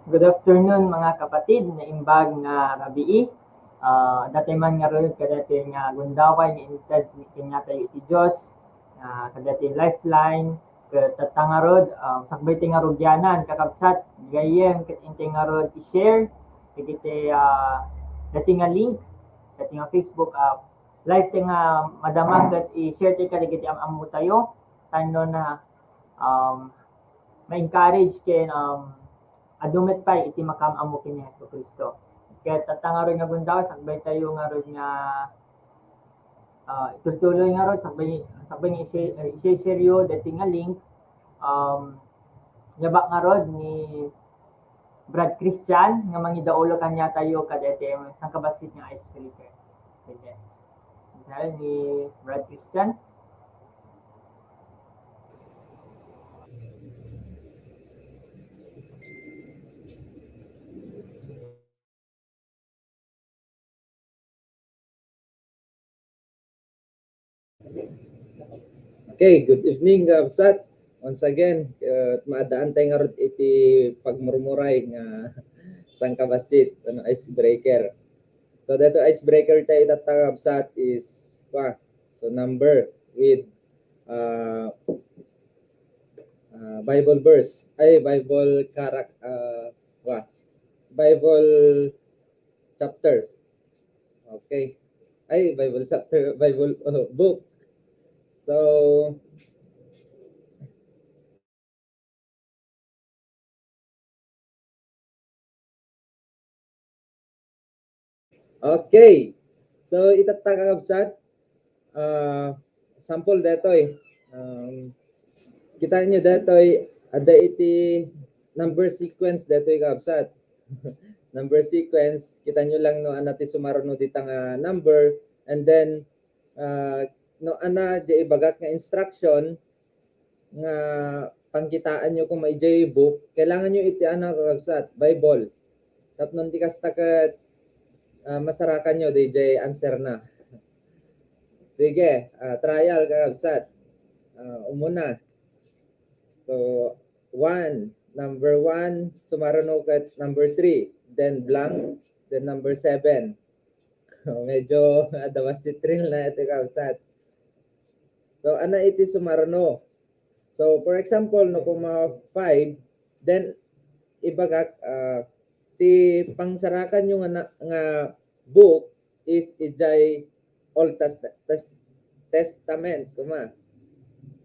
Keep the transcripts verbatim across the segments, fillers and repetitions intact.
Good afternoon, mga kapatid. Naimbag nga rabii. Ah, adda tayo man ngarud kadaytoy nga gundaway nga inted kaniatayo iti Dios, ah, kadaytoy Lifeline. Ket tatta ngarud, ah, sakbay ti nga rugianan, kakabsat, gayyem ket intay ngarud i-share dagiti, ah, daytoy nga link, daytoy nga Facebook, ah, live ti nga madama ket i-share ti kadagiti am-ammotayo. Tapno na, um, ma-encourage ken, um, adu met pay iti makaam-ammo ken ni Jesu-Cristo. Ket tatta ngarud nga gundaway, sakbay tayo ngarud nga, ah, itultuloy ngarud, sakbay, sakbay nga isi-, eh, isi-share yo daytoy nga link, um, yabak ngarud ni Brad Christian nga mangidaulo kaniatayo kadaytoy sangkabassit nga icebreaker. Sige. Dahil ni Brad Christian. Okay, good evening, kabsat. Once again, uh, maaddaantay ngarud iti pagmurmuray nga sangkabassit, ano, icebreaker. So, daytoy icebreaker tayo itatta, kabsat, is, wa, so number with, uh, uh, Bible verse, ay, Bible karak-, uh, wa, Bible chapters. Okay. Ay, Bible chapter, Bible, uh, book. So, okay. So, itatta, kakabsat, ah, sample daytoy. Um, kita nyo daytoy, adda iti number sequence daytoy, kabsat. Number sequence, kita nyo lang no ania ti sumaruno dita nga number, and then, ah, no ania diay ibagak nga instruction nga pangkitaan nyo koma idiay book, kailangan nyo iti ania, kakabsat, Bible. Tapno ti kasta ket, ah, masarakan nyo diay answer na. Sige, ah, trial, kakabsat. Ah, umuna. So, one, number one, sumaruno ket number three, then blank, then number seven. Medyo adda bassit thrill na iti, kabsat. So, ania iti sumaruno? So, for example, no koma five, then ibagak, ah, ti pangsarakan nyo nga na, nga book is idiay Old Test-, Test-, Testament, koma.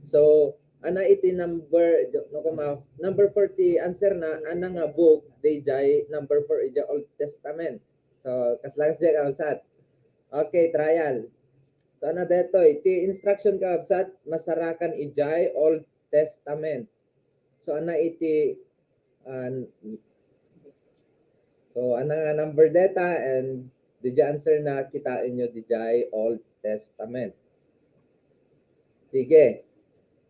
So, ania iti number, no koma, number four ti answer na, ania nga book diay number four idiay Old Testament? So, kasla, kasla, kabsat. Okay, trial. So, ania daytoy? Ti instruction, kabsat, masarakan idiay Old Testament. So, ania iti, ah, so, ania nga number dayta, and diay answer na, kitaen nyo diay Old Testament. Sige.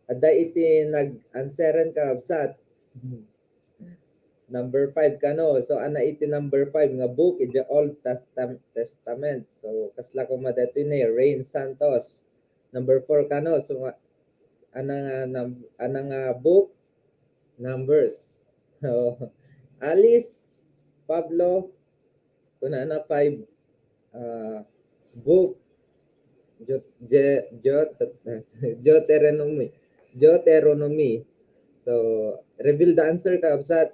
Adda iti nag-answeren, kabsat. Number five kano. So, ania iti number five nga book idiay Old Testam-, Testament? So, kasla koma daytoy ni Rain Santos. Number four kano. So, nga, ania nga num-, ania nga book? Numbers. So, Alice, Pablo, kunana five, ah, book, Deut-, Je-, Deut-, Deuteronomy. Deuteronomy. So, reveal the answer, kabsat.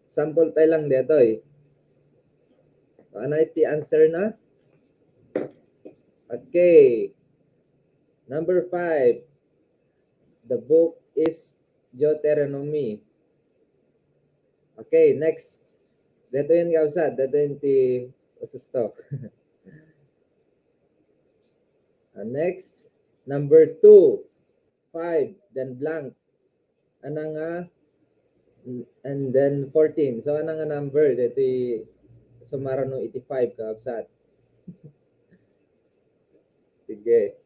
Sample tayo lang daytoy. So, ania iti answer na? Okay. Number five. The book is Deuteronomy. Okay, next. Daytoy, kabsat. Daytoy ti ususto. Ah, next, number two, five, then blank. Ania nga, and then fourteen. So, ania nga number daytoy sumaruno iti five, kabsat? Sige.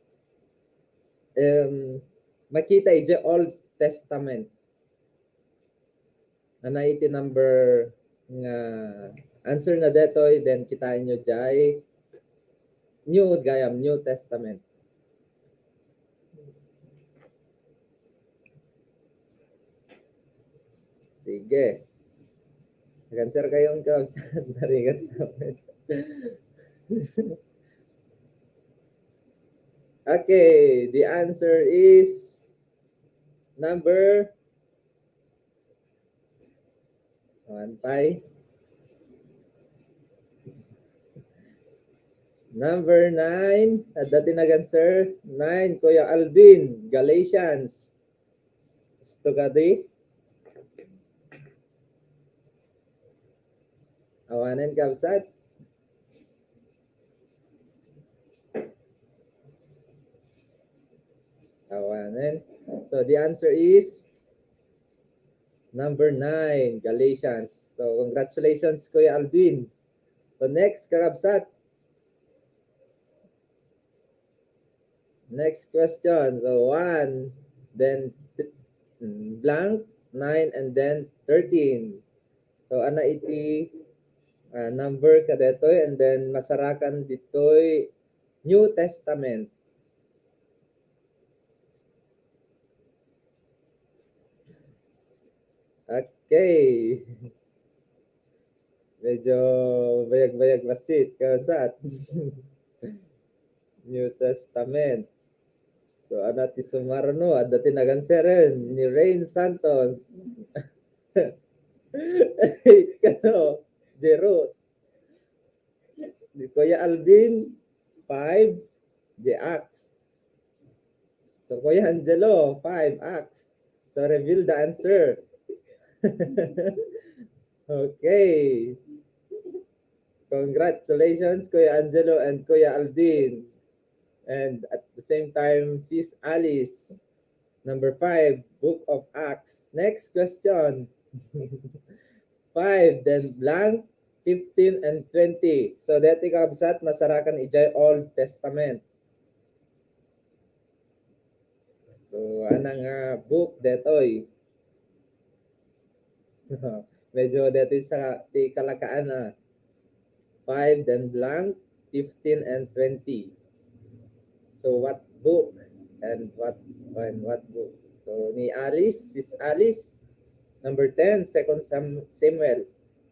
Em, makita idiay Old Testament. Ania iti number nga answer na daytoy, then kitaen nyo diay New, gayam, New Testament. Sige. Nag-answer kayo, kabsat. Narigat sa amin. Okay, the answer is number one, pay. Number nine, adda ti nag-answer. Nine, Kuya Alvin, Galatians. Gusto ka di? Awanen, kabsat. Awanen. So the answer is number nine, Galatians. So congratulations, Kuya Alvin. So next, kakabsat. Next question. So one, then th- mm, blank, nine, and then thirteen. So ana iti ah, number kadetoy, and then masarakan ditoy New Testament. Okay. Medyo bayag-bayag massit, kabsat. New Testament. So, ana ti sumarno? Adda ti nag-answeren, ni Rain Santos. Kano, Jero. Ni Kuya Alvin, five, the axe. So, Kuya Angelo, five, axe. So, reveal the answer. Okay. Congratulations, Kuya Angelo and Kuya Alvin. And at the same time, Sis Alice. Number five, Book of Acts. Next question. Five, then blank, fifteen, and twenty. So, deti, kabsat, masarakan idiay Old Testament. So, ana nga book detoy? Medyo deti sa ti kalakaan, ah. Five, then blank, fifteen, and twenty. So, what book and what, and what book? So, ni Alice, Sis Alice, number ten, Second Sam-, Samuel.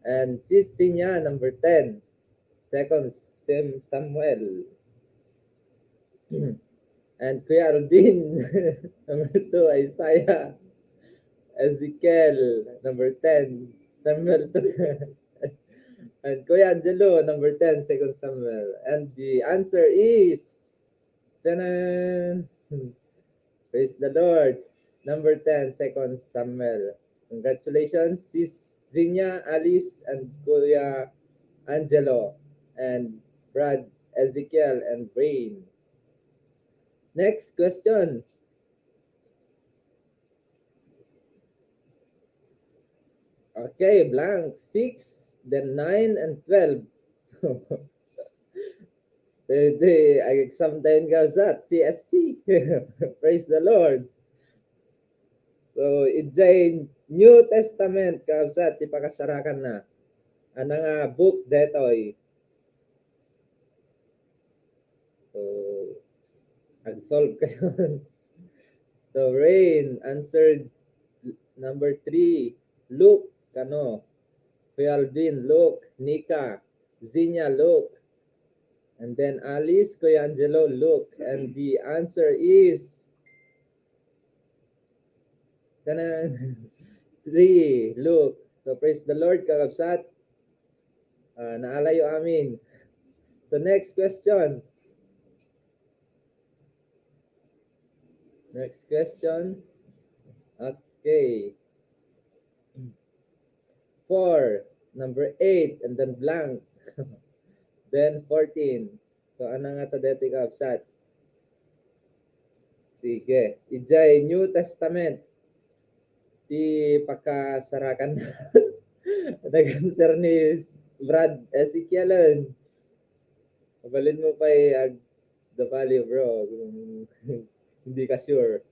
And Sis Sinya, number ten, Second Sam-, Samuel. And Kuya Alvin, number two, Isaiah. Ezekiel, number ten, Samuel two. And Kuya Angelo, number ten, Second Samuel. And the answer is, tanan! Praise the Lord. Number ten, Second Samuel. Congratulations, Sis Zinia, Alice, and Kuya Angelo, and Brad Ezekiel and Rain. Next question. Okay, blank. Six, then nine, and twelve. Daytoy, ag-exam tayo, kabsat, C S C. Praise the Lord. So, idiay New Testament, kabsat, ti pakasarakanna. Ana nga book detoy? So, ag-solve kayo. So, Rain answered number three, Luke, kano? Kuya Alvin, Luke. Nika, Zinia, Luke. And then Alice, Kuya Angelo, Luke. And the answer is, tanan! Three, Luke. So, praise the Lord, kakabsat. Ah, naalayo amin. So, next question. Next question. Okay. Four, number eight, and then blank. Then fourteen. So, ana ngata deti, kabsat? Sige. Idiay New Testament ti pakasarakan. Nag-answer ni Brad Ezekiel. Mabalin mo pay ag-, the value, bro, kung hindi ka sure.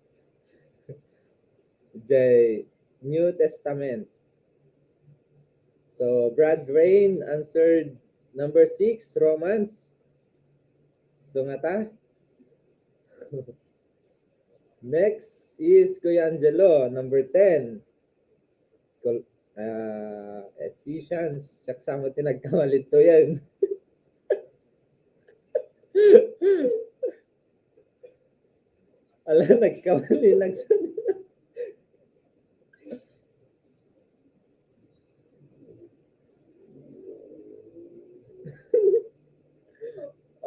Idiay New Testament. So, Brad Rain answered number six, Romans. So, ngata? Next is Kuya Angelo, number ten. Col-, Ah, Ephesians, siak sa met ti nagkamali ditoyen. Ala, nagkamali, nagsa-,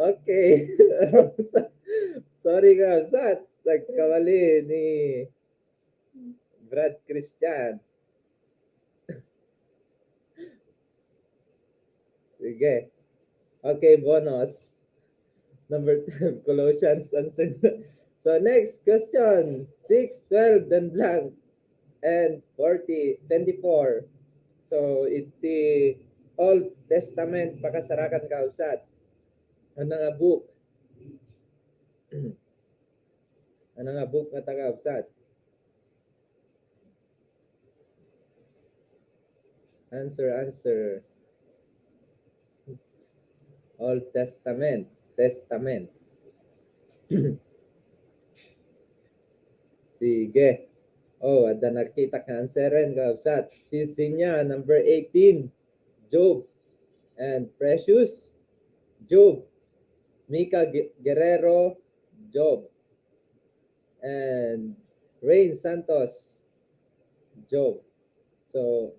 okay. Sorry, kabsat. Nagkamali ni Brad Christian. Sige. Okay, bonus. Number twelve, Colossians answer. So, next question, six, twelve, then blank, and forty, twenty-four. So, iti Old Testament, pakasarakan, kabsat. Ano nga book? Ano nga book nga ta, kabsat? Answer, answer. Old Testament. Testament. Sige. Oh, adda nakitak nga answeren, kabsat. Si Sinya, number eighteen. Job. And Precious. Job. Mika Gu-, Guerrero. Job. And Rain Santos. Job. So,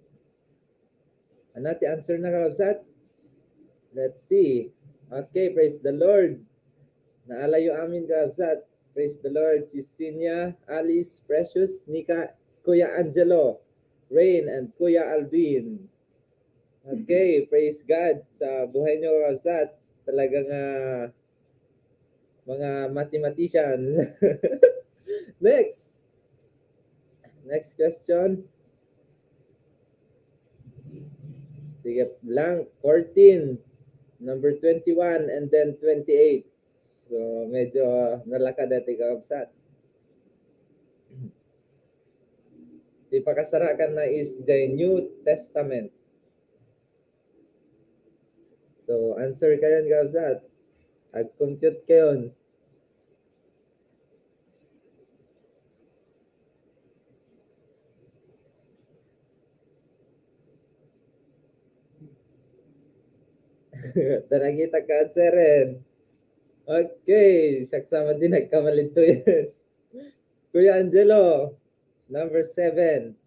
ano ti answer na, kabsat? Let's see. Okay, praise the Lord. Naalayo amin, kabsat. Praise the Lord. Si Sinya, Alice, Precious, Nika, Kuya Angelo, Rain, and Kuya Aldwin. Okay, praise God sa buhay niyo, kabsat. Talagang, ah, mga mathematicians. Next. Next question. Sige, blank. Fourteen, number twenty-one, and then twenty-eight. So, medyo nalaka dati, kabsat. Ti pakasarakan na is the New Testament. So, answer kayon, kabsat. Ag-compute kayon. Daragita ka answeren. Okay, siak sa met ti nagkamali ditoyen. Kuya Angelo, number seven.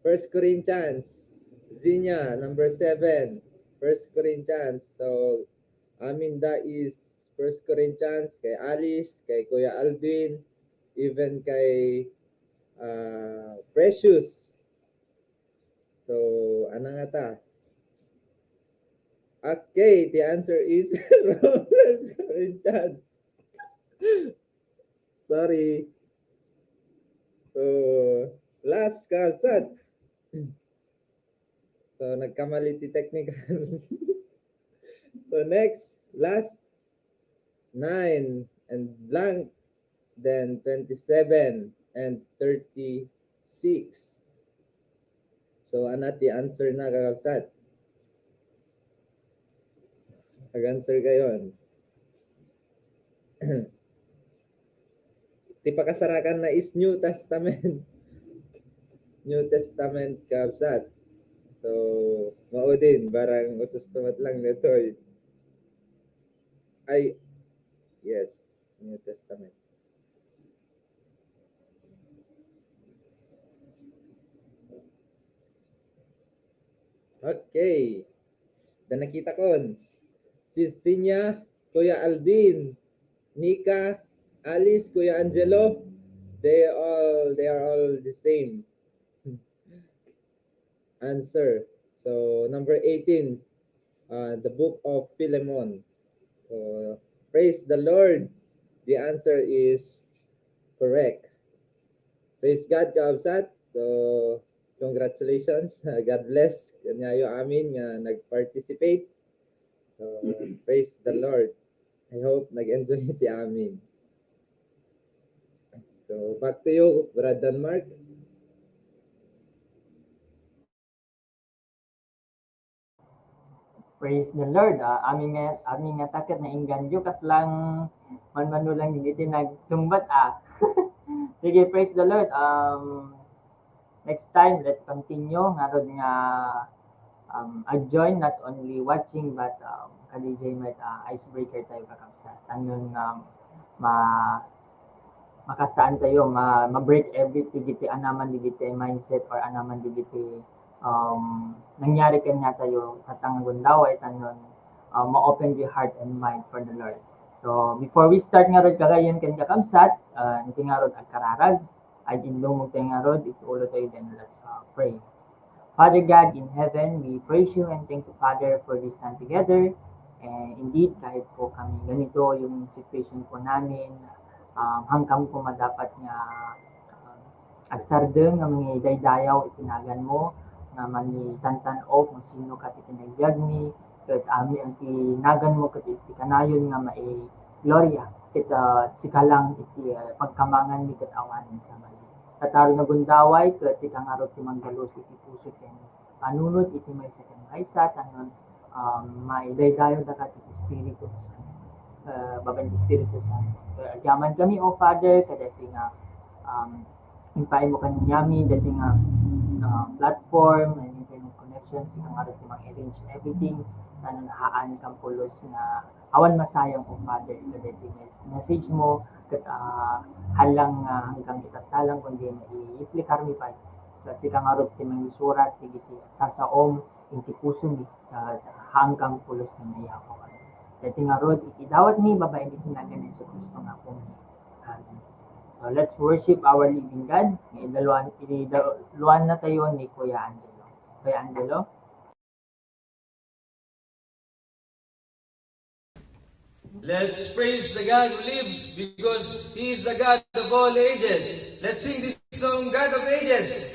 First Corinthians. Zinya, number seven. First Corinthians. So, aminda is First Corinthians, kay Alice, kay Kuya Alvin, even kay, ah, Precious. So, ano nga ta? Okay, the answer is First Corinthians. Sorry. So, last, kabsat. So, nagkamali ti technical. So, next, last, nine and blank, then twenty-seven and thirty-six. So, ano ti answer na, kakabsat? Ag-answer kayon. Ti pakasarakan na is New Testament. New Testament, kabsat. So, maudin, barang ususto met lang ditoy. Ay, yes, New Testament. Okay. Da nakita kon. Si Sinya, Kuya Alvin, Nika, Alice, Kuya Angelo, they all, they are all the same. Answer. So, number eighteen, uh, the book of Philemon. So, praise the Lord. The answer is correct. Praise God, kaabsat. So, congratulations. God bless kaniayo amin nga nag-participate. So, praise the Lord. I hope nag-enjoy ti amin. So, back to you, Brad Denmark. Praise the Lord. Ah, amin nga, amin nga ta ket nainganyo, kasla manmano lang iti nagsungbat, ah. Sige, praise the Lord. Um, Next time, let's continue. Ngarud nga, um, a join, not only watching, but, um, kadi jay met, ah, icebreaker tayo, kakabsat. Tanun nga, um, ma-, makasaan tayo, ma-, ma-break every, digiti anaman, digiti mindset, or anaman, digiti, um, nangyari kaniatayo, katang gundaway, tanun, uh, ma-open the heart and mind for the Lord. So, before we start ngarud, kagayan ken kakabsat, uh, inti ngarud agkararag, ay inlumog tayo ngarud, iti ulo tayo, then let's, uh, pray. Father God in heaven, we praise you and thank you, Father, for this time together. And indeed, kahit po kami ganito yung situation po namin, um, hanggang po madapat nga, um, agsardeng nga mangidaydayaw iti naganmo, nga mangitantan-ok no sino kat iti nagbiagmi, ket amin iti naganmo ket iti kanayon nga maigloria, ket, ah, sika lang iti, ah, pagkamanganmi ket awanen sa mali. Tataro nga gundaway, ket sika ngarud ti manggalus iti puso ken panunot iti maysa ken maysa, tanun, um, maidaydayaw dagiti Espiritu Santo, ah, babaen ti Espiritu Santo. Kaya agyaman kami, O Father, kadagiti nga, um, impaay mo kaniami dagiti nga, ah, platform and internet connection, sika ngarud ti mang-arrange everything, tanun haan kan pulos nga awan masayang, O Father, kadagiti mes-, message mo, ket, ah, hallang nga hanggang itattalang, kundi maiplikarmi pay. Ket sika ngarud ti mangisurat dagiti sasaom iti pusomi, ah, hanggang pulos nga nayakuan. Dagiti ngarud, iti dawatmi, babaen iti nagan ni Jesu-Cristo nga Apomi. Amen. So, let's worship our living God. Nga idaluan, idaluan na tayo ni Kuya Angelo. Kuya Angelo? Let's praise the God who lives, because He is the God of all ages. Let's sing this song, God of Ages.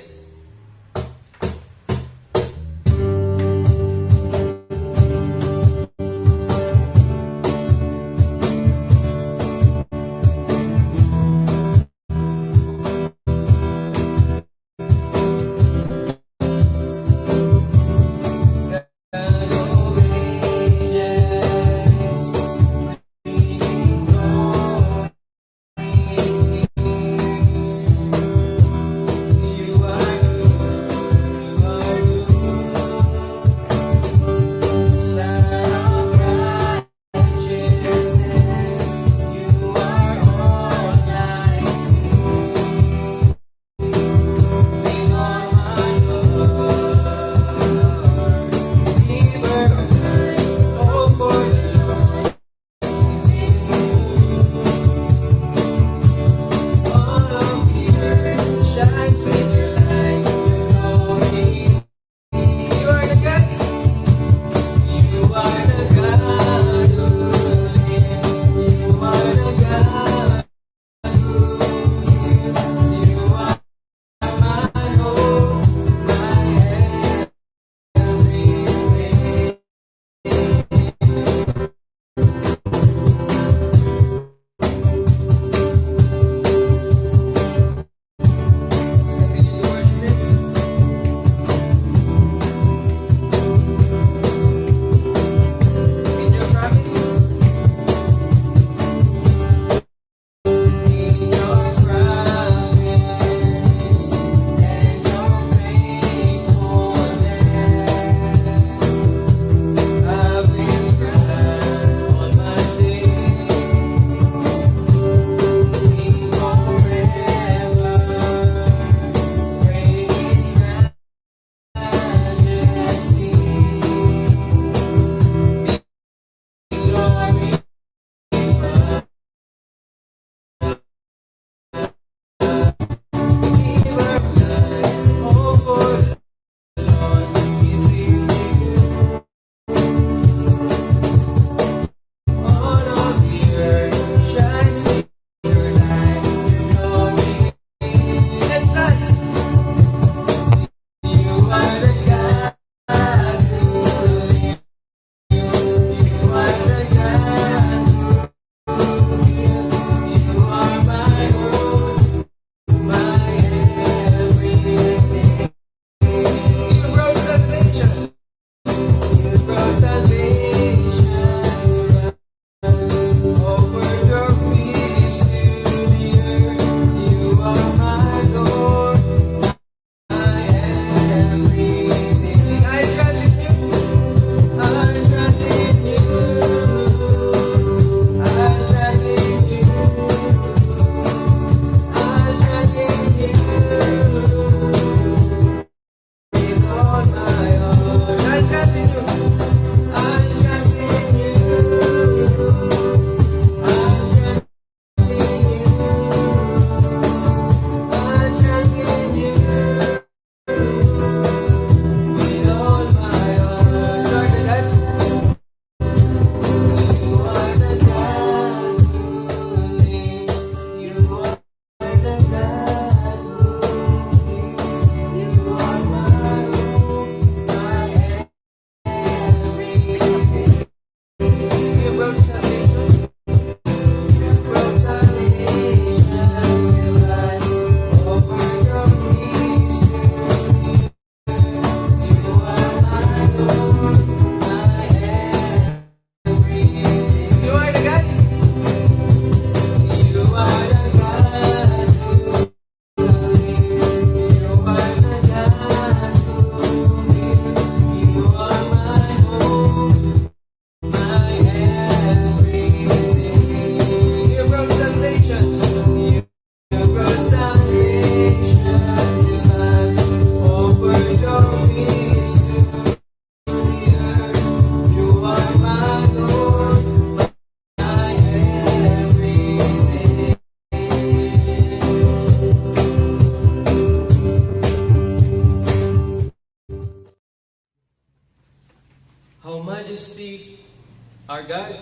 our God.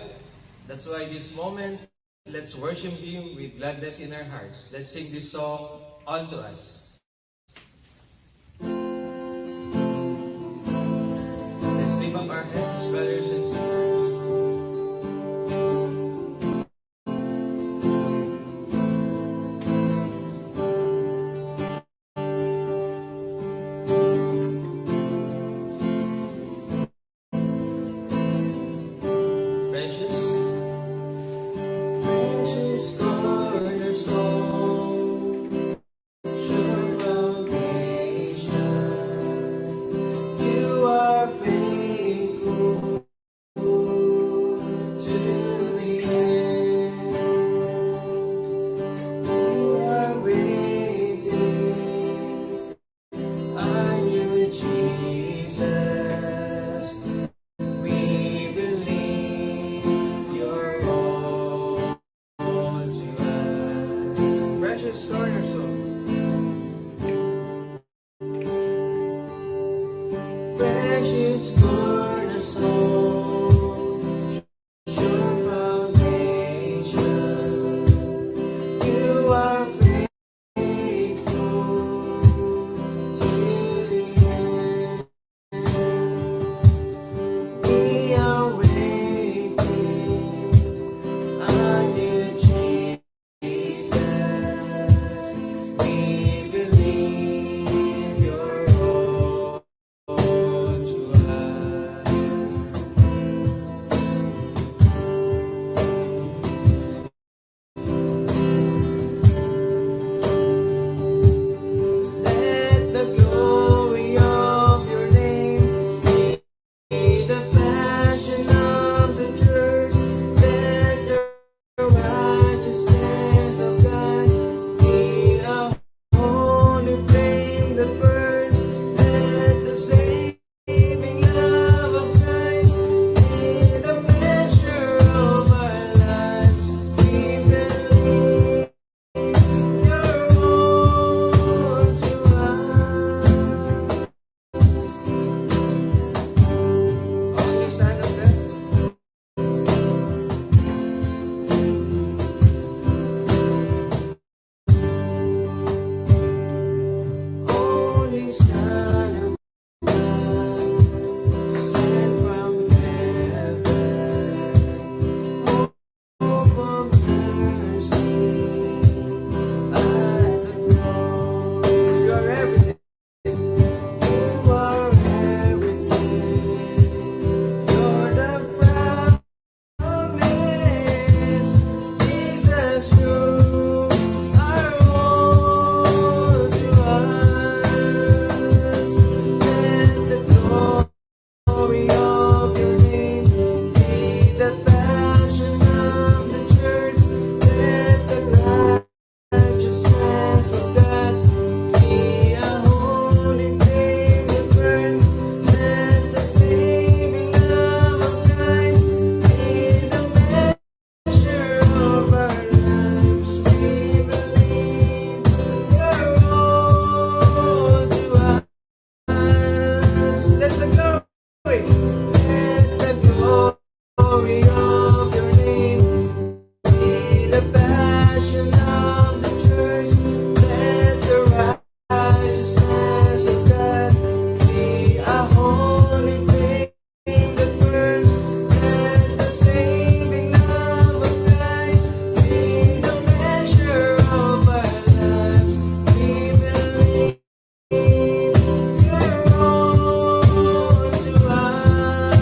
That's why this moment, let's worship Him with gladness in our hearts. Let's sing this song all to us. Let's lift up our hands, brothers and sisters. Precious, precious cornerstone, sure foundation, you are faithful to the end. We are waiting on you, Jesus. We believe you're all to us. Precious cornerstone. Precious cornerstone, sure foundation, you are faithful to the end. We are waiting on you, Jesus. We believe you're all to us. Let the glory of your name be the passion of the church. Let the righteousness of God be a holy flame that burns. Let the saving love of Christ be the measure of our lives. We believe you're all to us. Only Son of God. Only Son of God, sent from heaven, hope of mercy at the cross. You are everything. You are everything. You're the promise, Jesus, you are all to us. Let the glory of your name be the passion of the church. Let the righteousness of God be a holy flame that burns. Let the saving love of Christ be the measure of our lives. We believe you're all to us. Let the glory, let the glory of your name be the passion of the church. Let the righteousness of God be a holy flame that burns. Let the saving love of Christ be the measure of our lives. We believe you're all to us.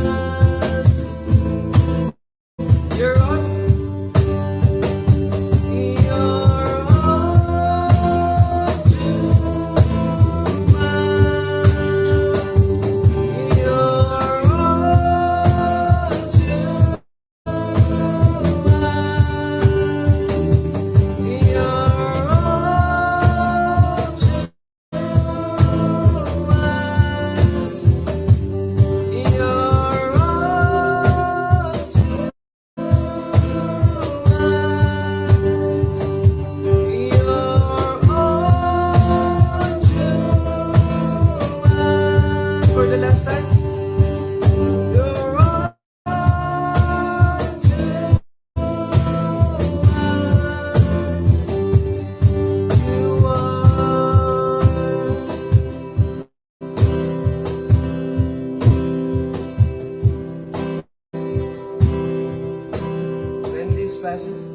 Spices.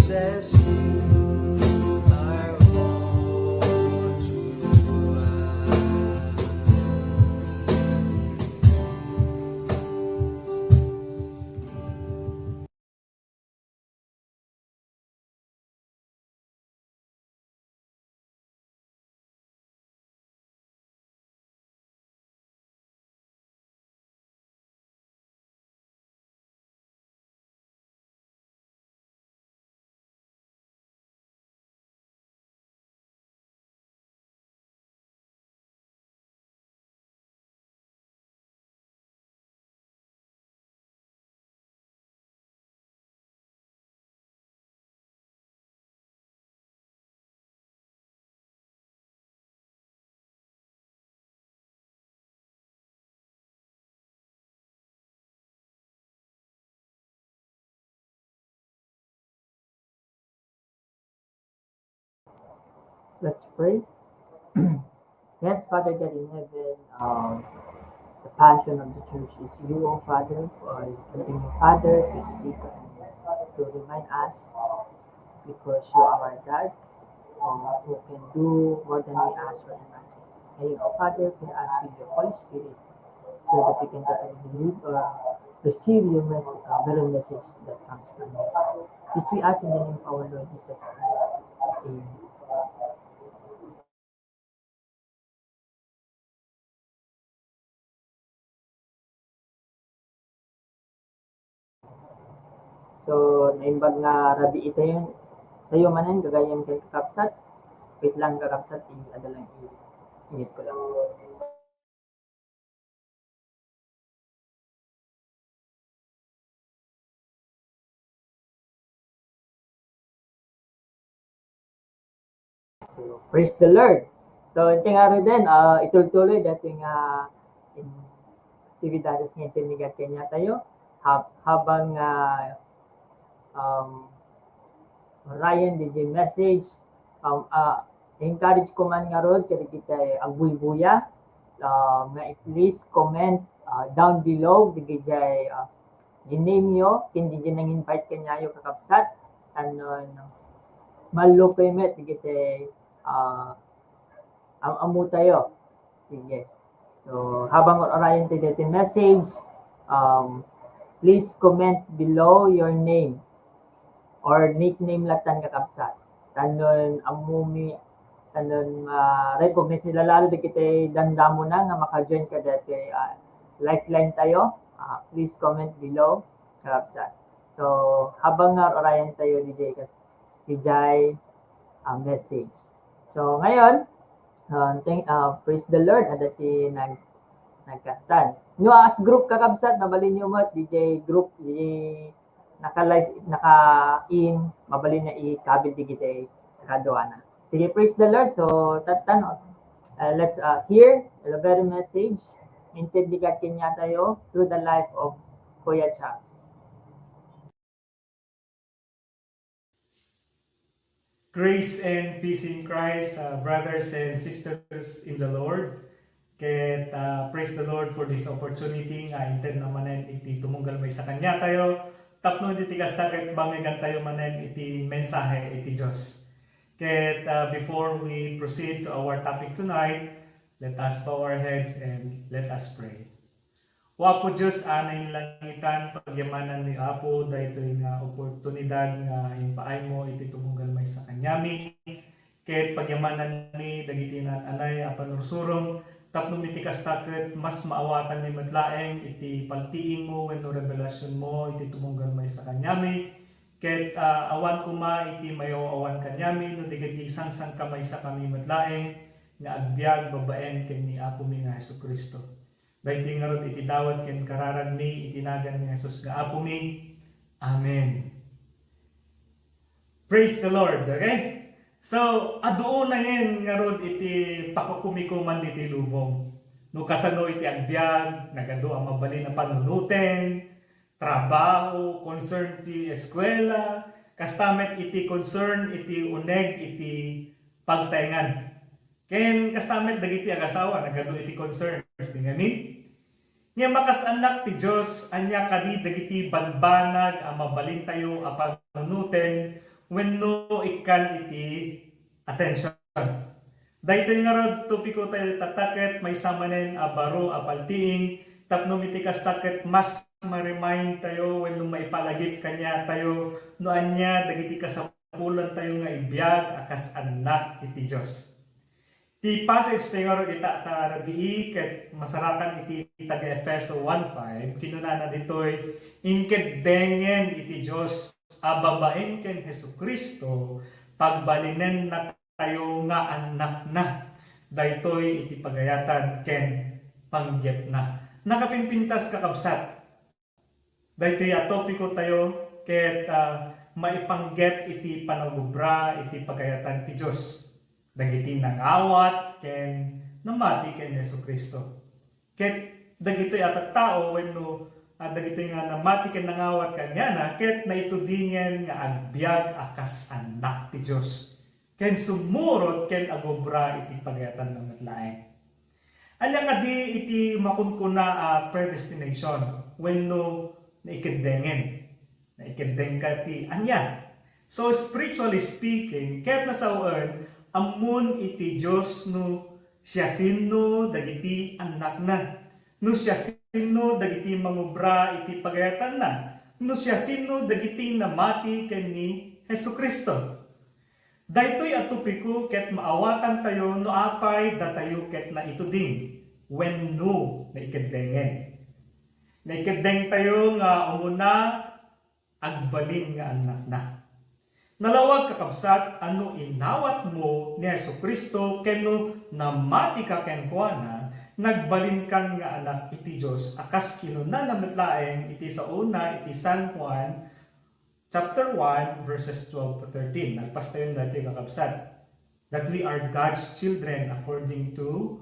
Jesus, you are all to us. Let's pray. Yes, Father God in heaven, um, the passion of the church is you, O Father, for you continue, Father, to speak and to remind us, because you are our God, um, who can do more than we ask or imagine. And you, O Father, fill us with your Holy Spirit so that we can totally believe or receive your mess-, uh, very message that comes from you. This we ask in the name of our Lord Jesus Christ. Amen. So, naimbag nga rabii tayo, tayo manen, gagayyem ken kakabsat. Wait lang, kakabsat, i-, ano lang, i-, i-mute ko lang. So, praise the Lord. So, inti nga ruden, ah, itultuloy daytoy nga, in-, aktibidades nga intinnigan kaniatayo. Hab-, habang, ah, um, Ryan, diay message, um, ah, encourage ko man ngarud kadagiti agbuybuya, ah, nga please comment, ah, down below, diay, ah, ginnameyo, ken diay nang-invite kaniayo, kakabsat, tapno, no, mallukoy met dagiti, ah, am-, ammotayo. Sige. So, habang ur-urayen tayo daytoy message, um, please comment below your name or nickname lattan, kakabsat. Tapno ammomi, tapno ma-recognize mi lalalo dagiti damdamona nga maka-join kadaytoy, ah, lifeline tayo. Ah, please comment below, kakabsat. So, habang nga ur-urayen tayo diay kas-, diay, ah, message. So, ngayon, ah, thank, ah, praise the Lord, adda ti nag-, nagkastan. No, as group, kakabsat, mabalinyo met, diay group, diay naka-live, naka-in, mabalin nga ikabil dagiti kaduana. Sige, praise the Lord. So, tattan, uh, let's, uh, hear the very message intended kaniatayo through the life of Kuya Chaps. Grace and peace in Christ, uh, brothers and sisters in the Lord. Ket, uh, praise the Lord for this opportunity nga intedna manen iti tumunggal maysa kaniatayo tapno iti kasta ket bangegantayo manen iti mensahe iti Dios. Ket, uh, before we proceed to our topic tonight, let us bow our heads and let us pray. O Apo Dios a nainlangitan, pagyamanan mi, Apo, daytoy nga oportunidad nga impaaymo iti tumunggal maysa kaniami, ket pagyamanan mi dagiti naan-anay a panursurom, tapno iti kasta ket mas maawatanmi met laeng iti paltiingmo wenno rebelasionmo iti tumunggal maysa kaniami, ket, ah, awan koma iti mayaw-awan kaniami no dagiti sangsangkamaysakami met laeng nga agbiag babaen ken ni Apomi nga Jesu-Cristo. Daytoy ngarud iti dawat ken kararagmi iti nagan ni Jesus nga Apomi. Amen. Praise the Lord, okay? So, adu unayen ngarud iti pakukumikuman ditoy lubong. No kasano iti agbiag, nagadu a mabalin a panunoten, trabaho, concern ti eskuela, kasta met iti concern iti uneg iti pagtaengan. Ken kasta met dagiti agasawa, nagadu iti concerns ti ngamin. Ngem a kas annak ti Dios, ania kadi dagiti banbanag a mabalintayo a panunoten wenno ikkan iti attention? Daytoy ngarud topiko tayo tatta ket maysa manen a baro a paltiing tapno iti kasta ket mas ma-remind tayo wenno maipalagip kaniatayo no ania dagiti kasapulantayo nga ibiag a kas annak iti Dios. Ti passage ti ngarud ita ta rabii ket masarakan iti taga-Efeso one five, kinunana ditoy, "Inkeddengen iti Dios a babaen ken Jesu-Cristo, pagbalinennatayo nga annakna daytoy iti pagayatan ken panggepna." Nakapimpintas, kakabsat. Daytoy a topiko tayo ket, ah, maipanggep iti panagobra iti pagayatan ti Dios dagiti nangawat ken namati ken Jesu-Cristo. Ket dagitoy a tattao wenno, ah, dagitoy nga namati ken nangawat kaniana ket naitudingen nga agbiag a kas annak ti Dios ken sumurot ken agobra iti pagayatanna met laeng. Ania kadi iti makunkuna a predestination wenno naikeddengen? Naikeddengka ti ania? So, spiritually speaking, ket nasaoen, ammon iti Dios no siasino dagiti annakna, no siasino dagiti mangubra iti pagayatanna, no siasino dagiti namati ken ni Jesu-Cristo. Daytoy a topiko ket maawatantayo no apay datayo ket naituding wenno naikeddengen. Naikeddengtayo nga umuna agbalin nga annakna. Nalawag, kakabsat, a no inawatmo ni Jesu-Cristo ken no namatika kenkuana, nagbalinkan nga anak iti Dios a kas kinunana met laeng iti saona iti San Juan chapter one, verses twelve to thirteen. Nagpastayon daytoy, kakabsat, that we are God's children according to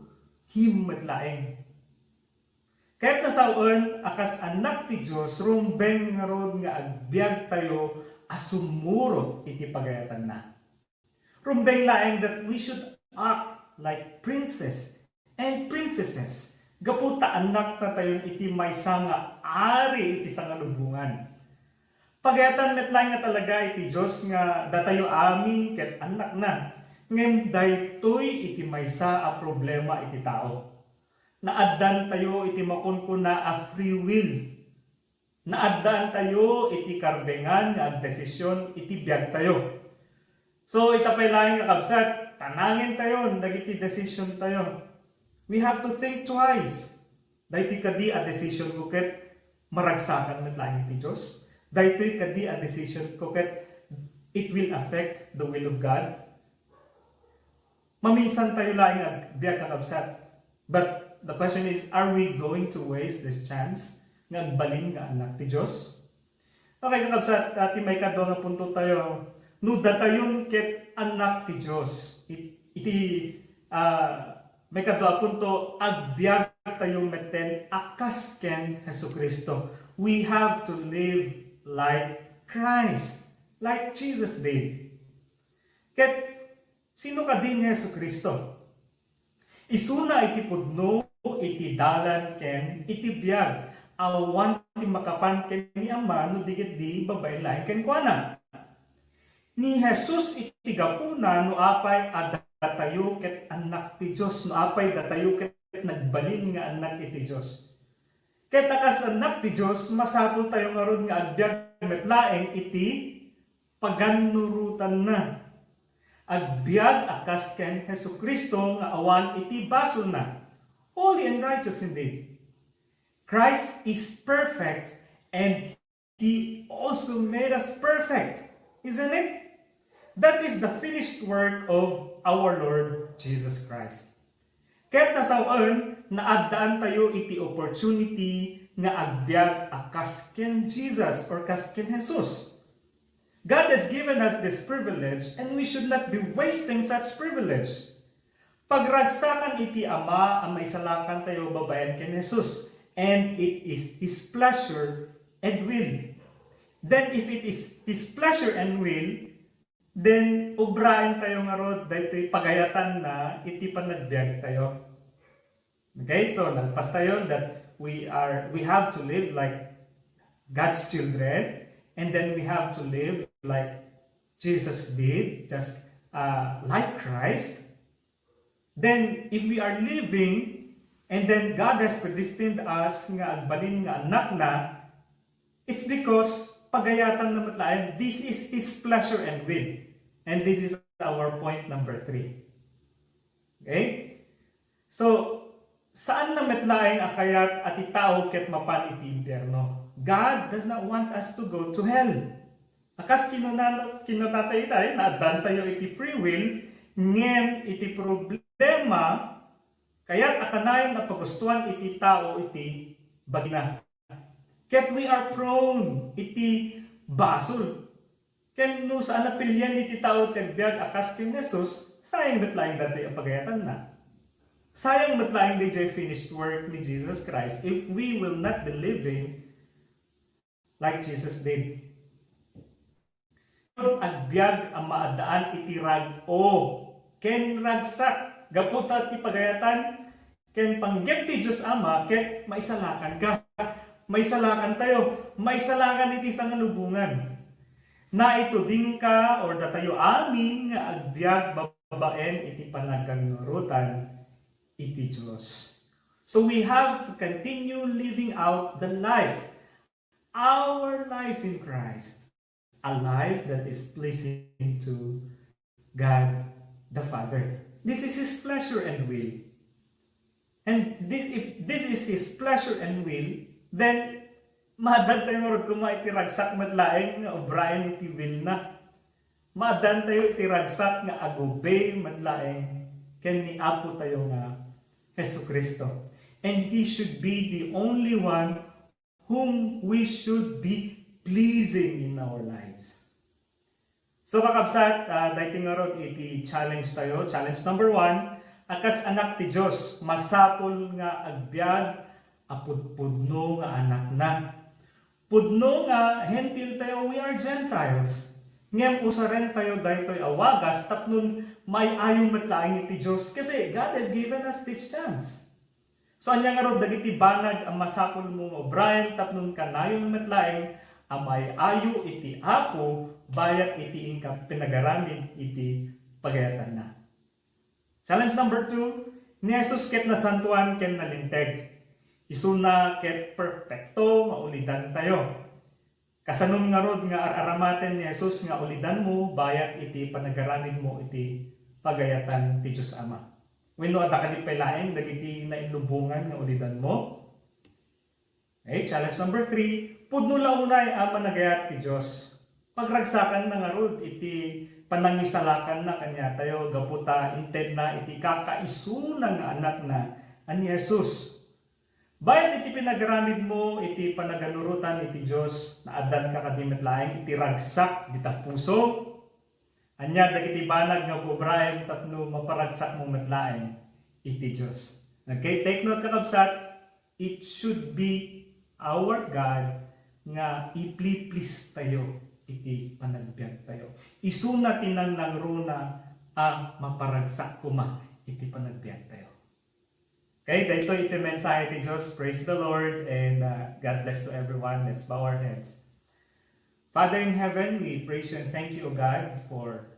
Him met laeng. Ket nasaoen a kas annak ti Dios, rumbeng ngarud nga agbiagtayo a sumurot iti pagayatanna. Rumbeng laeng that we should act like princes and princesses, gapu ta annaknatayon iti maysa nga ari iti sangalubongan. Pagayatan met laeng nga talaga iti Dios nga datayo amin ket annakna, ngem daytoy iti maysa a problema iti tao. Naaddantayo iti makunkuna a free will. Naaddaantayo iti karbengan nga agdesisyon iti biagtayo. So, ita pay laeng nga kabsat, tanangentayon dagiti desisyontayo. We have to think twice. Daytoy kadi a decision ko ket maragsakan met laeng iti Dios? Daytoy kadi a decision ko ket it will affect the will of God? Maminsan tayo laeng agbiag, kakabsat. But the question is, are we going to waste this chance nga agbalin nga anak ti Dios? Okay, kakabsat, ah, ti maikadua nga punto tayo, no datayon ket anak ti Dios, it-, iti, ah, maikadua a punto, agbiag tayo metten a kas ken Jesu-Cristo. We have to live like Christ, like Jesus did. Ket sino kadi ni Jesu-Cristo? Isuna iti pudno, iti dalan, ken iti biag. Awan ti makapan ken ni Ama no di ketdi babaen laeng kenkuana. Ni Jesus iti gapuna no apay a datayo ket annak ti Dios, no apay datayo ket nagbalin nga annak iti Dios. Ket a kas annak ti Dios, masapultayo ngarud nga agbiag met laeng iti pagannurotanna. Agbiag a kas ken Jesu-Cristo nga awan iti basolna. Holy and righteous indeed. Christ is perfect and He also made us perfect, isn't it? That is the finished work of our Lord Jesus Christ. Ket nasawen, naaddaantayo iti opportunity nga agbiag a kas ken Jesus or kas ken Jesus. God has given us this privilege and we should not be wasting such privilege. Pagragsakan iti Ama a maisalakantayo babaen ken Jesus, and it is His pleasure and will. Then if it is His pleasure and will, then obraentayo ngarud daytoy pagayatanna iti panagbiagtayo. Okay, so nalpastayo that we are, we have to live like God's children, and then we have to live like Jesus did, just uh, like Christ. Then, if we are living, and then God has predestined us nga agbalin nga anakna, it's because pagayatanna met laeng. This is His pleasure and will. And this is our point number three. Okay? So, saanna met laeng a kayat a ti tao ket mapan iti impierno. God does not want us to go to hell. A kas kinuna, kinunatayo itay, naaddantayo iti free will, ngem iti problema, kayat a kanayon a pagustuan iti tao iti bagina. Ket we are prone iti basol. Ken no saan a pilien iti tao ti agbiag a kas ken Jesus, sayang met laeng daytoy a pagayatanna. Sayang met laeng dayjay finished work ni Jesus Christ if we will not be living like Jesus did. Agbiag a maaddaan iti rag-o ken ragsak gapu ta ti pagayatan ken panggep ti Dios Ama ket maisalakanka. Maisalakantayo, maisalakan iti sangalubongan. Naitudingka or datayo amin nga agbiag babaen iti panagkanurotan iti Dios. So we have to continue living out the life, our life in Christ, a life that is pleasing to God the Father. This is His pleasure and will. And this, if this is His pleasure and will, then maaddantayo ngarud koma iti ragsak met laeng nga obraen iti will na. Maaddantayo iti ragsak nga ag-obey met laeng ken ni Apo tayo nga Jesu-Cristo. And He should be the only one whom we should be pleasing in our lives. So, kakabsat, ah, daytoy ngarud iti challenge tayo. Challenge number one, a kas anak ti Dios, masapul nga agbiag a pudpudno nga anakna. Pudno nga Hentil tayo, we are Gentiles. Ngem usaren tayo daytoy a wagas tapno maay-ayo met laeng iti Dios. Kasi God has given us this chance. So, ania ngarud dagiti banag a masapulmo nga obraen tapno kanayon met laeng a maay-ayo iti Apo bayat iti inka pinagaramid iti pagayatanna? Challenge number two, ni Jesus ket nasantoan ken nalinteg. Isuna ket perpekto nga ulidantayo. Kasanon ngarud nga ar-aramaten ni Jesus nga ulidanmo bayat iti panagaramidmo iti pagayatan ti Dios Ama? Wenno adda kadi pay laeng dagiti nainlubongan nga ulidanmo? Okay, challenge number three, pudno la unay a managayat ti Dios. Pagragsakanna ngarud iti panangisalakanna kaniatayo gapu ta intedna iti kakaisuna nga anakna a ni Jesus. Bayat iti pinagaramidmo iti panaganurotan iti Dios, naaddanka kadi met laeng iti ragsak dita puso? Ania dagiti banag nga ubraem tapno maparagsakmo met laeng iti Dios? Okay, take note, kakabsat, it should be our God nga ipliplis tayo iti panagbiag tayo. Isuna ti nangnangruna a maparagsak koma iti panagbiag tayo. Okay, daytoy iti mensahe ti Dios. Praise the Lord and, uh, God bless to everyone. Let's bow our heads. Father in heaven, we praise you and thank you, O God, for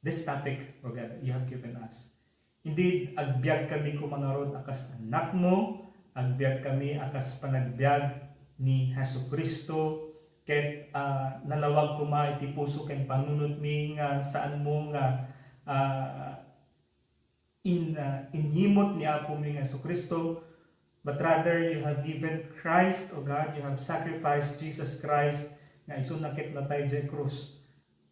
this topic, O God, that you have given us. Indeed, agbiagkami koma ngarud a kas anakmo, agbiagkami a kas panagbiag ni Jesu-Cristo, ket, ah, nalawag koma iti puso ken panunotmi nga saanmo nga, ah, in, ah, inyimut ni Apomi nga Jesu-Cristo, but rather you have given Christ, O God, you have sacrificed Jesus Christ nga isuna ket natay idiay krus.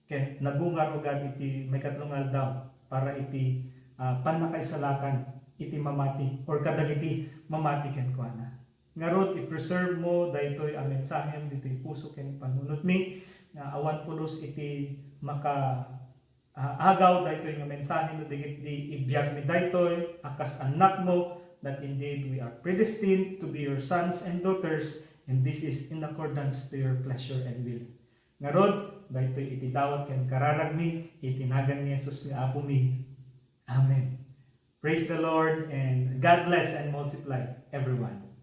Ket nagungar, O God, iti maikatlo nga aldaw para iti, ah, pannakaisalakan iti mamati or kadagiti mamati kenkuana. Ngarud, i-preserve mo daytoy a mensahem ditoy puso ken panunotmi, nga awan pulos iti maka, ah, agaw daytoy nga mensahe no di ket di ibiagmi daytoy a kas annakmo, that indeed we are predestined to be your sons and daughters, and this is in accordance to your pleasure and will. Ngarud, daytoy iti dawat ken kararagmi iti nagan ni Jesus nga Apomi. Amen. Praise the Lord and God bless and multiply everyone.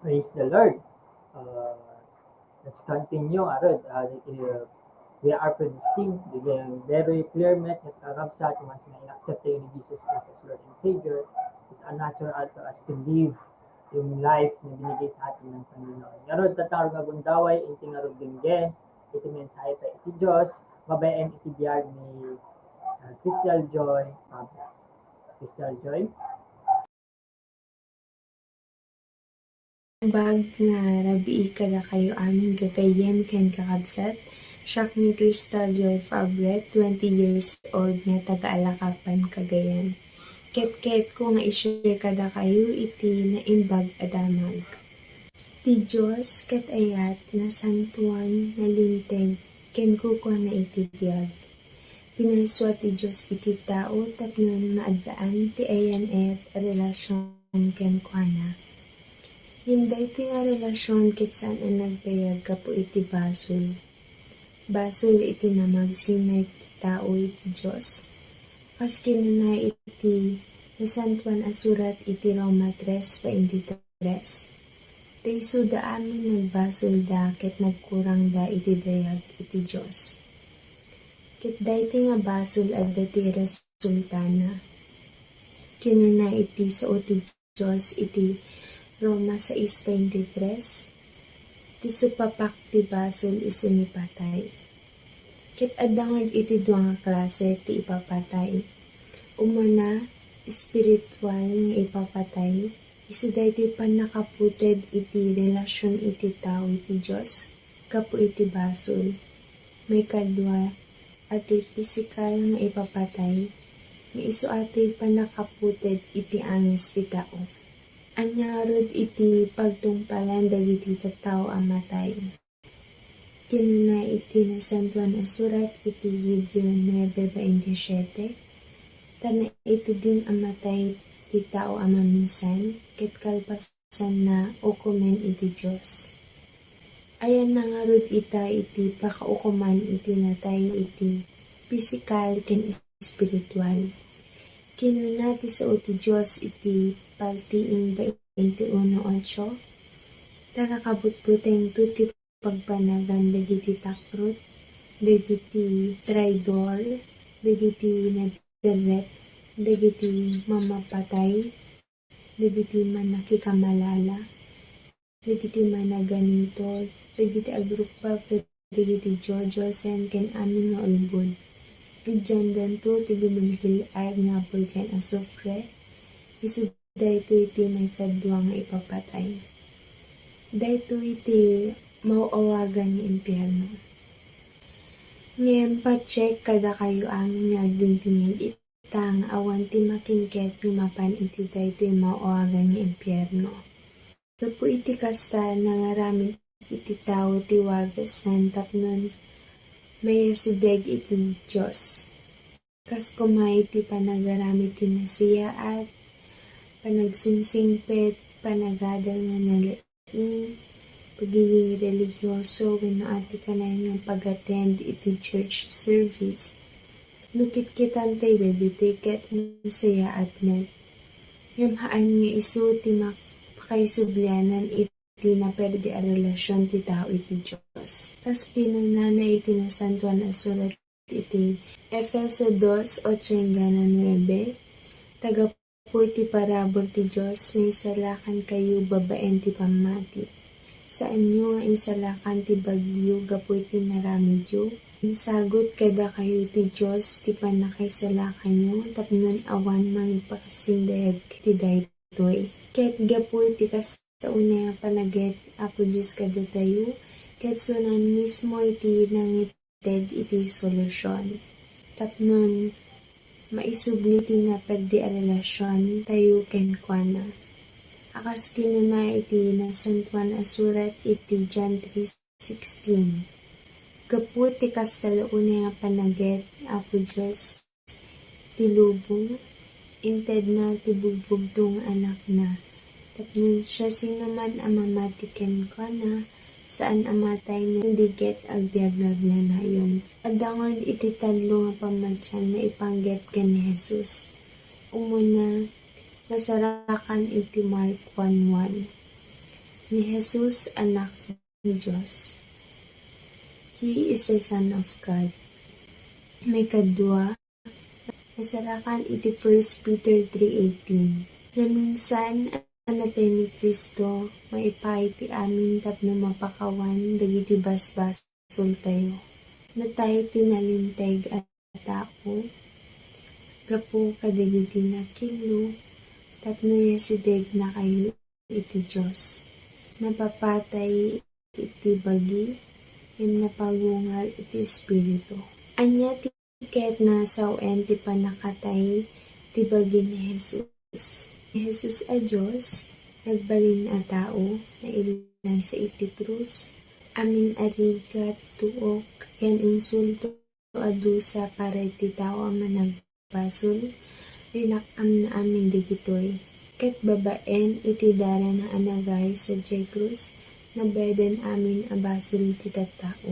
Praise the Lord. Uh, let's continue, arud. Uh, uh, we are predestined. Very clear met, ket kakabsat, once nga in-accept tayo ni Jesus Christ as Lord and Savior, it's a natural to us to live yung life na binigay sa atin ng Panginoon. Ngarud, tattao nga agundaway, inti ngarud denggen iti mensahe ta iti Dios, babaen iti biag ni, uh, Crystal Joy Pablo. Crystal Joy? Naimbag nga rabii kadakayo amin gagayyem ken kakabsat. Siak ni Crystal Joy Fabre, twenty years old nga taga Alacapan, Cagayan. Ket kayatko nga i-share kadakayo iti naimbag a damag. Ti Dios ket ayat, nasantoan, nalinteg, ken kukuana iti biag. Pinarsua ti Dios iti tao tapno maaddaan ti ayan-ayat a relasion kenkuana. Ngem daytoy nga relasion ket saan a nagbayag gapu iti basol. Basol iti namagsinay ti tao iti Dios. Kas kinuna iti Nasantoan a Surat iti Roma tres veintitrés, ta isuda amin nagbasolda ket nagkurangda iti dayag iti Dios. Ket daytoy nga basol adda ti resultana. Kinuna iti sao ti Dios iti Roma sais veintitrés, "Ti supapak ti basol isu ni patay." Ket adda ngarud iti dua nga klase ti ipapatay. Umuna, espiritual nga ipapatay, isu daytoy pannakaputed iti relasion iti tao iti Dios gapu iti basol. Maikadua, adtoy pisikal nga ipapatay, nga isu adtoy pannakaputed iti angis ti tao. Ania ngarud iti pagtungpalan dagiti tattao a matay? Kinuna iti Nasantoan a Surat iti Hebreo nuebe veintisiete, "Ta naituding a matay ti tao a maminsan, ket kalpasanna, ukomen iti Dios." Ayanna ngarud ita iti pakaukoman iti natay iti pisikal ken espiritual. Kinuna ti sao ti Dios iti Paltiing veintiuno ocho, "Ta nakabutbutengto ti pagbanagan dagiti takrot, dagiti traidor, dagiti naderrep, dagiti mamapatay, dagiti mannakikamalala, dagiti managanitor, dagiti agrukbab kadagiti diodiosen ken amin nga ulbod. Idiandanto ti gumilgil-ad nga apuy ken asufre, isu daytoy ti maikadua nga ipapatay." Daytoy ti maaw-awagan nga impierno. Ngem pacheck kadakayo amin nga agdingdingngeg ita nga awan ti makinket nga mapan iti daytoy maaw-awagan nga impierno. Gapu iti kasta, nangaramid iti tao ti wagasnan tapno mayasideg iti Dios. Kas koma iti panagaramid ti nasayaat, panagsingsingpet, panagadal nga nalaing, pagiging religioso, wenno ati kanayon nga pag-attend iti church service. No kitkitantay dagitoy ket nasayaat met. Ngem haan nga isu ti mak-, pakaisubli iti naperdi a relasion ti tao iti Dios. Kas kinunana iti Nasantoan a Surat iti Efeso dos, ocho enggana nuebe, "Ta gapu iti parabur ti Dios, naisalakankayo babaen ti pammati. Saanyo nga insalakan ti bagyo gapu iti naramidyo. Insagut kadakayo ti Dios ti pannakaisalakanyo tapno awan mangipakasindayag iti daytoy. Ket gapu iti kasta, sa unay a panaget Apo Dios kadatayo, ket sunan mismo iti nangited iti solusion. Tapnon maisubli ti naperdi a relasiontayo kenkuana. A kas kinuna iti Nasantoan a Surat iti John three sixteen, "Gapu ti kasta la unay a panaget Apo Dios ti lubong, intedna ti bugbugto nga Anakna, tapno siasinoman a mamati kenkuana, saan a matay no di ket agbiag nga agnanayon." Adda ngarud iti tallo nga pamatian maipanggep ken ni Jesus. Umuna, masarakan iti Mark one one. Ni Jesus, Anak ni Dios. He is the Son of God. Maikadua, masarakan iti First Peter three eighteen. Naminsan a natay ni Cristo, maipaay ti amin tapno mapakawan dagiti basbasoltayo. Natay ti nalinteg a tao gapu kadagiti nakillo tapno yasidegnakayo iti Dios. Napapatay iti bagi, ngem napagungar iti espiritu. Ania ti ket nasawen ti pannakatay ti bagi ni Jesus? Ni Jesus a Dios, nagbalin a tao, naillansa iti krus, amin a rigat, tuok, ken insulto a dusa para iti tao a managbasol, rinak-amna amin dagitoy. Ket babaen iti darana a nagari sadiay krus, nabayadan amin a basol ti tattao.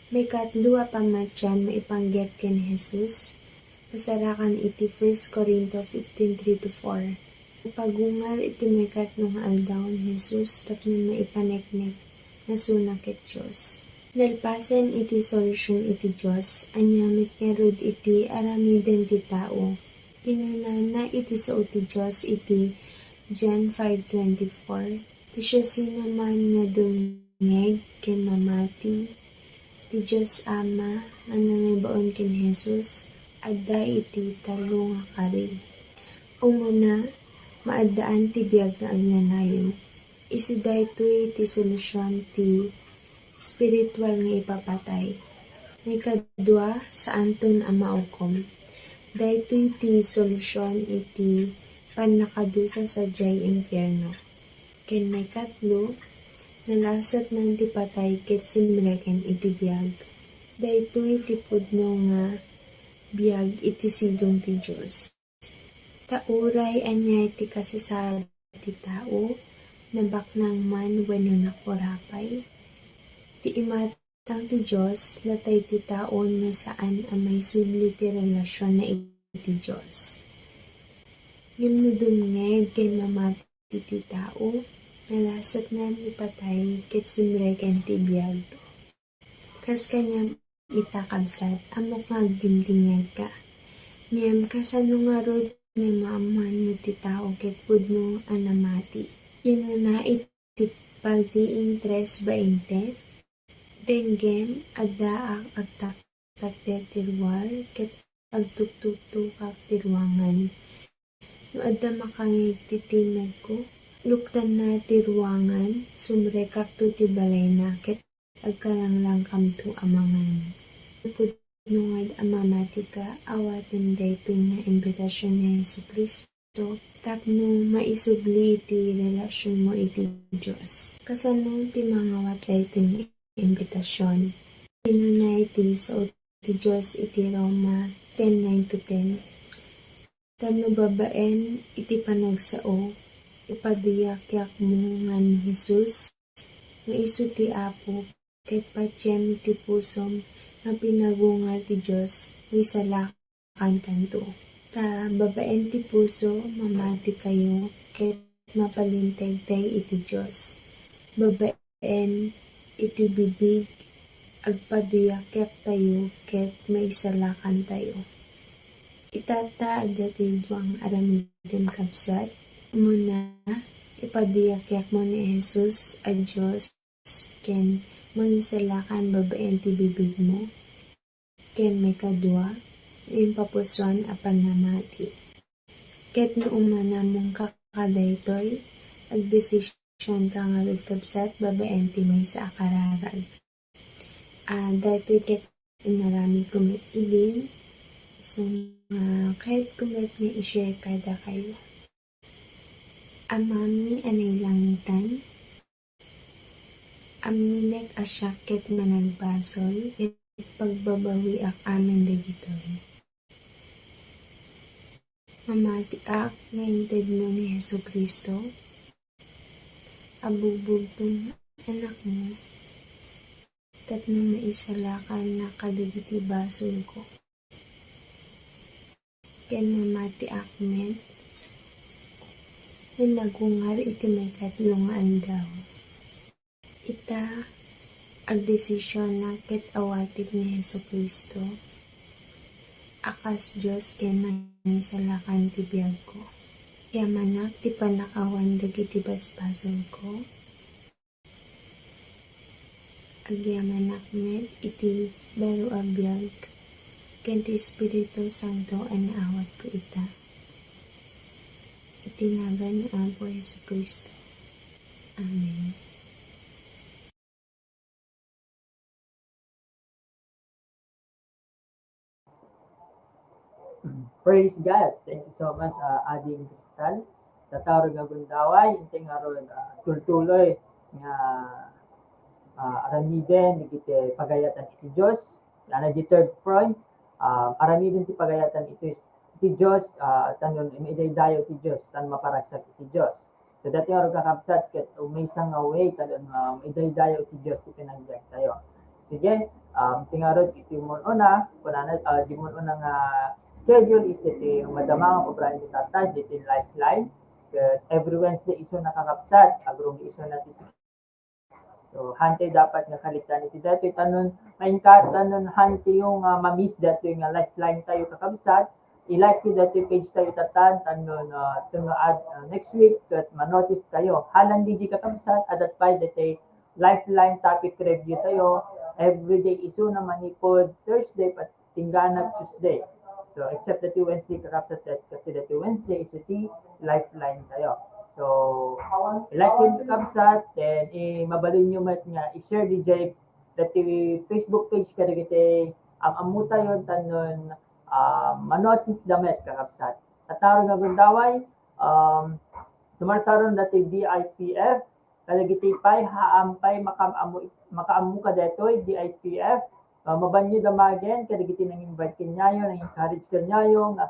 Maikatlo a pamatian maipanggep ken Jesus, masarakan iti First Corinto fifteen three to four. Napagungar iti maikatlo nga aldaw ni Jesus tapno maipaneknek nga isuna ket Dios. Nalpasen iti solusion iti Dios, ania met ngarud iti aramiden ti tao? Kinunana iti sao ti Dios iti John five twenty-four, "Ti siasinoman nga dumngeg ken mamati ti Dios Ama nga nangibaon ken Jesus, adda iti tallo nga kari. Umuna, maaddaan ti biag nga agnanayon." Isu daytoy ti solusion ti espiritual nga ipapatay. Maikadua, saanton a maukom. Daytoy ti solusion iti pannakadusa sadiay impierno. Ken maikatlo, nalasatnan ti patay ket simreken iti biag. Daytoy ti pudno nga biag iti sidong ti Dios. Ta uray ania ti kasasao ti tao, nabaknang man wenno nakurapay, ti imatang ti Dios, natay ti tao no saan a maisubli ti relasionna iti Dios. Ngem no dumngeg ken mamati ti tao, nalasatnan ti patay ket simreken ti biag. Kas kaniam ita, kabsat, ammok nga agdindingngegka. Ngem kasano ngarud nga maammoan no ti tao ket pudno a namati? Kinuna iti Paltiing tres bainte, "Denggem, addaak agtaktakder ti ruar ket agtuktuktukak ti ruangan. No adda makangngeg ti timmedko, luktanna ti ruangan, sumrekakto ti balayna ket agkalanglangkamto a mangan." Pudno ngarud a mamatika, awatem daytoy nga imbitasion ni Jesu-Cristo tapno maisubli ti relasionmo iti Dios. Kasano ti mangawat daytoy nga imbitasion? Kinuna iti sao ti Dios iti Roma ten nine to ten, "Ta no babaen iti panagsao, ipaduyakmo nga ni Jesus nga isu ti Apo, ket patiem iti pusom nga pinagungar ti Dios, maisalakankanto. Ta babaen ti puso, mamatikayo, ket mapalintegtayo iti Dios. Babaen iti bibig, agpaduyaktayo ket maisalakantayo." Itatta, adda ti dua nga aramidem, kabsat. Umuna, ipaduyakmo ni Jesus a Dios ken mangisalakan babaen ti bibigmo. Ken maikadua, impapusuan a pannamati. Ket no umanamongka kadaytoy, agdesisyon Sianka ngarud, kabsat, babaen ti maysa a kararag. Ah, daytoy ket inaramidko met idin, so nga kayatko met nga i-share kadakayo. Amami a nailangitan, amminek a siak ket managbasol ket pagbabawiak amin dagitoy. Mamatiak nga intedmo ni Jesu-Cristo a bugbugton nga Anakmo tapno maisalakannak kadagiti basolko. Ken mamatiak met nga nagungar iti maikatlo nga aldaw. Ita, agdesisionak ket awatib ni Jesu-Cristo a kas Dios ken Mangisalakan ti biagko. Agyamanak ti pannakawan dagiti basbasolko. Agyamanak met iti baro a biag ken ti Espiritu Santo a naawatko ita. Iti nagan ni Apo Jesu-Cristo. Amen. Praise God. Thank you so much, ah, Ading Crystal. Tattao nga gundaway, intay ngarud, ah, tultuloy nga, ah, aramiden dagiti pagayatan iti Dios. Yana di third point, ah, aramiden ti pagayatan iti, iti Dios, ah, tapno maidaydayaw ti Dios, tapno maparagsak iti Dios. So, daytoy ngarud, kakabsat, ket maysa nga way tapno, ah, maidaydayaw ti Dios ti panagbiagtayo. Sige, um, ti ngarud iti umuna, kunana, ah, di umuna nga schedule is iti madama nga programa ti Tatay, iti Lifeline. Ket every Wednesday isuna, kakabsat, agrong isuna ti six. So, hantay dapat nga kaliktan iti daytoy, tapno maingka, tapno hantay nga ma-miss daytoy nga Lifeline tayo, kakabsat, i-like yo daytoy page tayo, tatan, tapno, ah, tapno ad-, ah, next week, ket ma-notify kayo. Haan daydiay, kakabsat, adda pay daytoy Lifeline topic review tayo. Everyday isuna, manipud Thursday, pat-, tinggana Tuesday. So, except daytoy Wednesday, kakabsat, ket kasi daytoy Wednesday isu ti Lifeline tayo. So, i-like yo, kakabsat, then, eh, mabalin yo met nga i-share daydiay daytoy Facebook page kadagiti am-ammo tayo, tapno, ah, ma-notify da met, kakabsat. Tattao nga gundaway, um, sumarsaron daytoy D I P F, kadagiti pay haan pay makaam-, makaammo kadaytoy D I P F, ah, mabalin yo damagen kadagiti nang-invite kaniayo, nang-encourage kaniayo, nga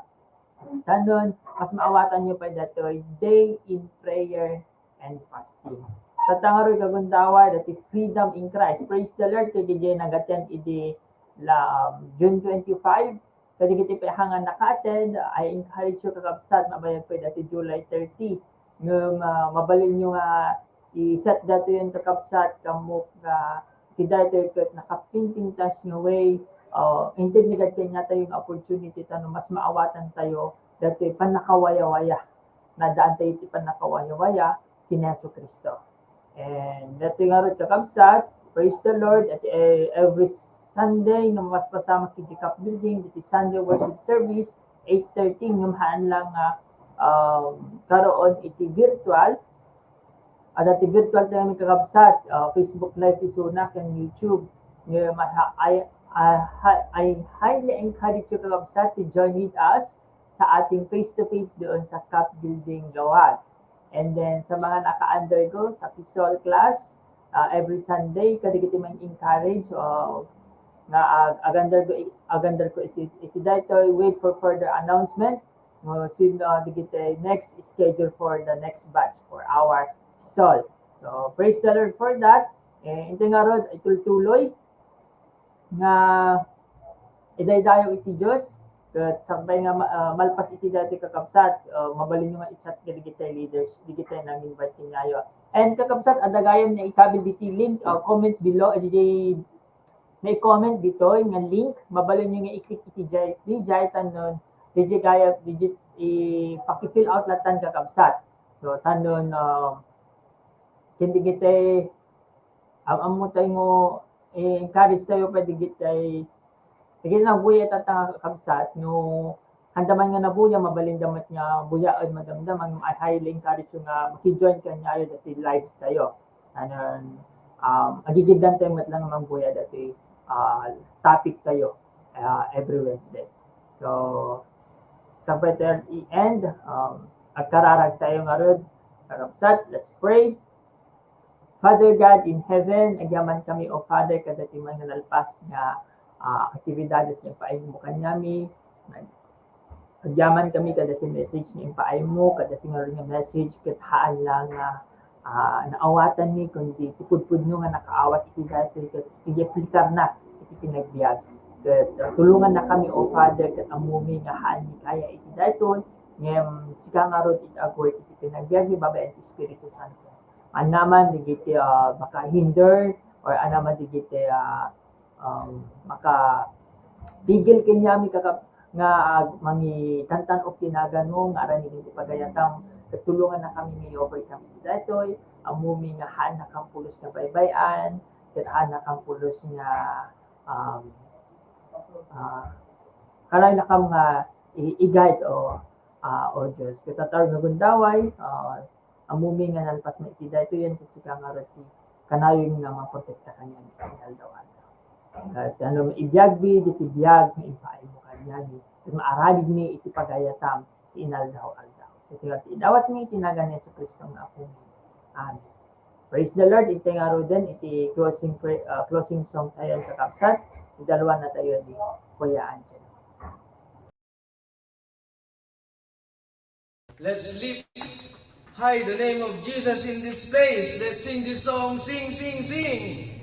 tapno mas maawatanyo pay daytoy Day in Prayer and Fasting. Tattao ngarud, kagundaway, daytoy Freedom in Christ. Praise the Lord, ket diay nag-attend idi la, um, June twenty-five. Kadagiti pay haan nga naka-attend, I encourage you, kakabsat, mabayag pay daytoy July thirty. Ngem, ah, mabalinyo nga i-set daytoy, kakabsat, kamo nga iti daytoy ket nakapingpingtas nga way, ah, inted ni God kaniatayo nga opportunity tapno mas maawatantayo daytoy pannakawayawaya. Naaddaantayo iti pannakawayawaya ken ni Jesu-Cristo. And daytoy ngarud, kakabsat, praise the Lord, at, eh, every Sunday nga mapaspasamak iti CAP building, iti Sunday worship service, eight thirty, ngem haan lang nga, um, karoon iti virtual. Adda ti virtual tayo, kakabsat, uh, Facebook Live isuna ken YouTube. Ngem, I, I, I highly encourage you, kakabsat, to join with us sa ating face-to-face doon sa CAP Building, Loan. And then, sa mga naka-undergo sa P SOL class, uh, every Sunday, kadagiti man encourage, uh, nga ag-, ag-undergo, ag-undergo iti, iti daytoy, wait for further announcement. No, sino, uh, dagiti next schedule for the next batch for our P SOL. So, praise the Lord for that. Eh, intay ngarud, itultuloy nga idaydayaw iti Dios, ket sakbay nga ma-, ah, malpas iti daytoy, kakabsat, ah, mabalinyo nga i-chat kadagiti leaders, dagiti nang-invite kaniayo. And kakabsat, adda gayam nga ikabil ditoy link, ah, comment below, ah, ditoy, may comment ditoy nga link, mabalinyo nga i-click iti jay, diay, tapno, diay gayam, diay, ipaki-fill out latta, kakabsat. So, tapno, ah, ken dagiti, am-, ammo tayo nga, eh, encourage tayo pay dagiti, dagiti naguyat, kakabsat, no, Anda man nga nabuya, mabalinda met nga buyaen, madamdama, I highly encourage you nga maki-join kaniayo dati live tayo. Anan, um, agigiddan tayo met lang nga mangbuya dati, ah, topic tayo, ah, every Wednesday. So, saan pa tayo i-end? Um, agkararag tayo ngarud, kakabsat, let's pray. Father God in heaven, agyaman kami, O Father, kadati man nga nalpas nga, ah, aktibidades nga impaaymo kaniami. Agyaman kami kadati message nga impaaymo, kadati nga nga message ket haan lang nga, ah, naawatanmi, kundi ti pudpudno nga nakaawat iti daytoy ket iti aplikarna iti panagbiag. Ket, ah, tulongannakami, O Father, ket ammomi nga haanmi kaya iti daytoy, ngem sika ngarud iti ag-work iti panagbiagmi babaen ti Espiritu Santo. Ania man dagiti, ah, makahinder or ania man dagiti, ah, um, makapigil kaniami kakab-, nga ag-, mangitantan-ok ti naganmo nga aramiden ti pagayatam, ket tulongannakami nga i-overcome iti daytoy. Ammomi nga haannakami pulos nga baybay-an, ket haannakami pulos nga, um, ah, kanayon nga i-, i-guide, O, ah, O Dios. Ket adda nga gundaway, ah, ammomi nga nalpasmi iti daytoyen ket sika ngarud ti kanayon nga mangprotekta kaniami iti aldaw-aldaw. Ket no maibiagmi dagiti biag nga impaaymo kaniami, ket maaramidmi iti pagayatam ti inaldaw-aldaw. Ket ti idawatmi iti nagan ni Jesu-Cristo nga Apomi. Amen. Praise the Lord. Iti ngaruden, iti closing pray-, ah, closing song tayo, kakabsat. Idalwanna tayo ni Kuya Angelo. Let's lift high the name of Jesus in this place. Let's sing this song. Sing, sing, sing.